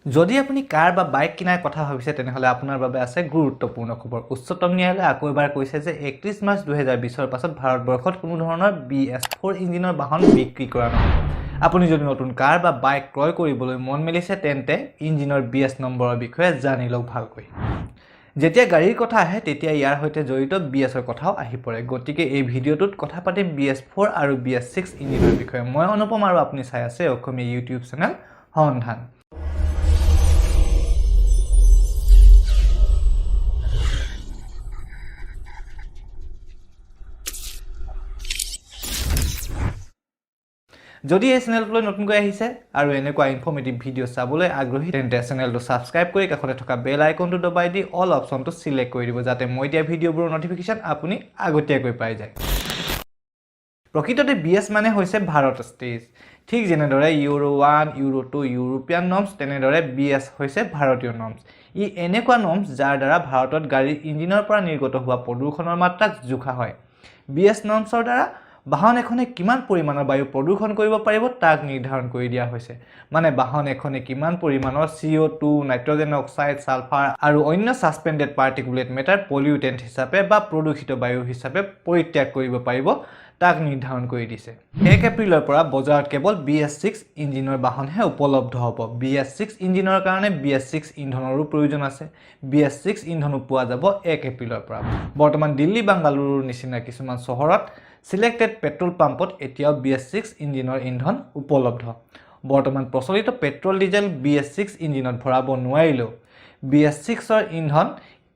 যদি আপুনি কাৰ বা বাইক কিনাৰ কথা ভাবিছে, তেনেহ'লে আপোনাৰ বাবে আছে গুৰুত্বপূৰ্ণ খবৰ। উচ্চতম ন্যায়ালয়ে আকৌ এবাৰ কৈছে যে 31 মাৰ্চ 2020ৰ পাছত ভাৰতবৰ্ষত কোনো ধৰণৰ বিএছ 4 ইঞ্জিনৰ বাহন বিক্ৰী কৰা নহ'ব। আপুনি যদি নতুন কাৰ বা বাইক ক্ৰয় কৰিবলৈ মন মেলিছে, তেন্তে ইঞ্জিনৰ বিএছ নম্বৰৰ বিষয়ে জানি লওক ভালকৈ। যেতিয়া গাড়ীৰ কথা আহে, তেতিয়া ইয়াৰ সৈতে জড়িত বিএছৰ কথাও আহি পৰে। গতিকে এই ভিডিঅ'টোত কথা পাতিম বিএছ 4 আৰু বিএছ 6 ইঞ্জিনৰ বিষয়ে। মই অনুপম আৰু আপুনি চাই আছে অসমীয়া ইউটিউব চেনেল সন্ধান। যদি এই চেনেলটোলৈ নতুনকৈ আহিছে আৰু এনেকুৱা ইনফৰ্মেটিভ ভিডিঅ' চাবলৈ আগ্ৰহী, তেন্তে চেনেলটো ছাবস্ক্ৰাইব কৰি কাষতে থকা বেল আইকনটো দবাই দি অল অপশ্যনটো চিলেক্ট কৰি দিব, যাতে মই দিয়া ভিডিঅ'বোৰৰ ন'টিফিকেশ্যন আপুনি আগতীয়াকৈ পাই যায়। প্ৰকৃততে বিএছ মানে হৈছে ভাৰত ষ্টেজ। ঠিক যেনেদৰে ইউৰ' 1, ইউৰ' 2 ইউৰোপীয়ান নৰ্মছ, তেনেদৰে বিএছ হৈছে ভাৰতীয় নৰ্মছ। ই এনেকুৱা নৰ্মছ, যাৰ দ্বাৰা ভাৰতত গাড়ীৰ ইঞ্জিনৰ পৰা নিৰ্গত হোৱা প্ৰদূষণৰ মাত্ৰাক জোখা হয়। বিএছ নৰ্মছৰ দ্বাৰা বাহন এখনে কিমান পৰিমাণৰ বায়ু প্ৰদূষণ কৰিব পাৰিব, তাক নিৰ্ধাৰণ কৰি দিয়া হৈছে। মানে বাহন এখনে কিমান পৰিমাণৰ CO2, nitrogen oxide, sulphur আৰু অন্য ছাছপেণ্ডেড পাৰ্টিকুলেট মেটাৰ পলিউটেণ্ট হিচাপে বা প্ৰদূষিত বায়ু হিচাপে পৰিত্যাগ কৰিব পাৰিব, তাক নিৰ্ধাৰণ কৰি দিছে। 1 এপ্ৰিলৰ পৰা বজাৰত কেৱল বিএছ 6 ইঞ্জিনৰ বাহনহে উপলব্ধ হ'ব। বিএছ 6 ইঞ্জিনৰ কাৰণে বিএছ 6 ইন্ধনৰো প্ৰয়োজন আছে। বিএছ 6 ইন্ধনো পোৱা যাব 1 এপ্ৰিলৰ পৰা। বৰ্তমান দিল্লী, বাংগালুৰুৰ নিচিনা কিছুমান চহৰত চিলেক্টেড পেট্ৰল পাম্পত এতিয়াও বিএছ 6 ইঞ্জিনৰ ইন্ধন উপলব্ধ। বৰ্তমান প্ৰচলিত পেট্ৰল, ডিজেল বিএছ 6 ইঞ্জিনত ভৰাব নোৱাৰিলেও বিএছ 6ৰ ইন্ধন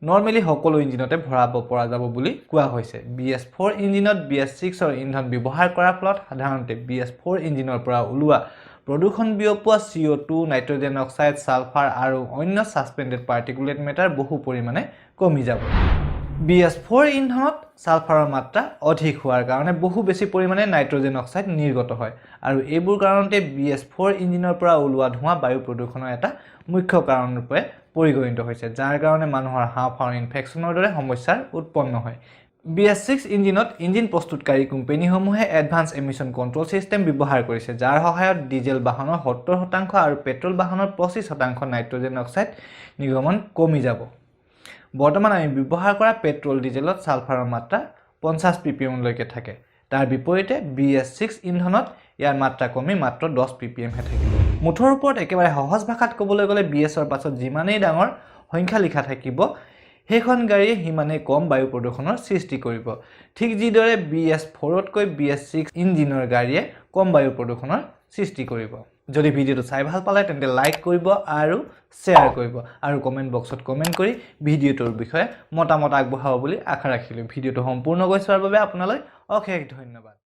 নৰ্মেলি সকলো ইঞ্জিনতে ভৰাব পৰা যাব বুলি কোৱা হৈছে। বিএছ 4 ইঞ্জিনত বিএছ 6ৰ ইন্ধন ব্যৱহাৰ কৰাৰ ফলত সাধাৰণতে বিএছ 4 ইঞ্জিনৰ পৰা ওলোৱা প্ৰদূষণ বিয়পোৱা CO2, nitrogen oxide, sulphur আৰু অন্য ছাছপেণ্ডেড পাৰ্টিকুলেট মেটাৰ বহু পৰিমাণে কমি যাব। বিএছ 4 ইন্ধনত ছালফাৰৰ মাত্ৰা অধিক হোৱাৰ কাৰণে বহু বেছি পৰিমাণে নাইট্ৰজেন অক্সাইড নিৰ্গত হয় আৰু এইবোৰ কাৰণতে বিএছ 4 ইঞ্জিনৰ পৰা ওলোৱা ধোঁৱা বায়ু প্ৰদূষণৰ এটা মুখ্য কাৰণ ৰূপে পৰিগণিত হৈছে, যাৰ কাৰণে মানুহৰ হাঁওফাঁওৰ ইনফেকশ্যনৰ দৰে সমস্যাৰ উৎপন্ন হয়। বিএছ 6 ইঞ্জিনত ইঞ্জিন প্ৰস্তুতকাৰী কোম্পানীসমূহে এডভান্স এমিশ্যন কণ্ট্ৰল ছিষ্টেম ব্যৱহাৰ কৰিছে, যাৰ সহায়ত ডিজেল বাহনৰ 70% আৰু পেট্ৰল বাহনৰ 25% নাইট্ৰজেন অক্সাইড নিৰ্গমন কমি যাব। বৰ্তমান আমি ব্যৱহাৰ কৰা পেট্ৰল, ডিজেলত ছালফাৰৰ মাত্ৰা 50 পিপিএমলৈকে থাকে। তাৰ বিপৰীতে বিএছ 6 ইন্ধনত ইয়াৰ মাত্ৰা কমি মাত্ৰ 10 পিপিএমহে থাকিব। মুঠৰ ওপৰত একেবাৰে সহজ ভাষাত ক'বলৈ গ'লে, বিএছৰ পাছত যিমানেই ডাঙৰ সংখ্যা লিখা থাকিব, সেইখন গাড়ীয়ে সিমানেই কম বায়ু প্ৰদূষণৰ সৃষ্টি কৰিব। ঠিক যিদৰে বিএছ 4তকৈ বিএছ 6 ইঞ্জিনৰ গাড়ীয়ে কম বায়ু প্ৰদূষণৰ সৃষ্টি কৰিব। যদি ভিডিঅ'টো চাই ভাল পালে, তেন্তে লাইক কৰিব আৰু শ্বেয়াৰ কৰিব আৰু কমেণ্ট বক্সত কমেণ্ট কৰি ভিডিঅ'টোৰ বিষয়ে মতামত আগবঢ়াব বুলি আশা ৰাখিলোঁ। ভিডিঅ'টো সম্পূৰ্ণকৈ চোৱাৰ বাবে আপোনালৈ অশেষ ধন্যবাদ।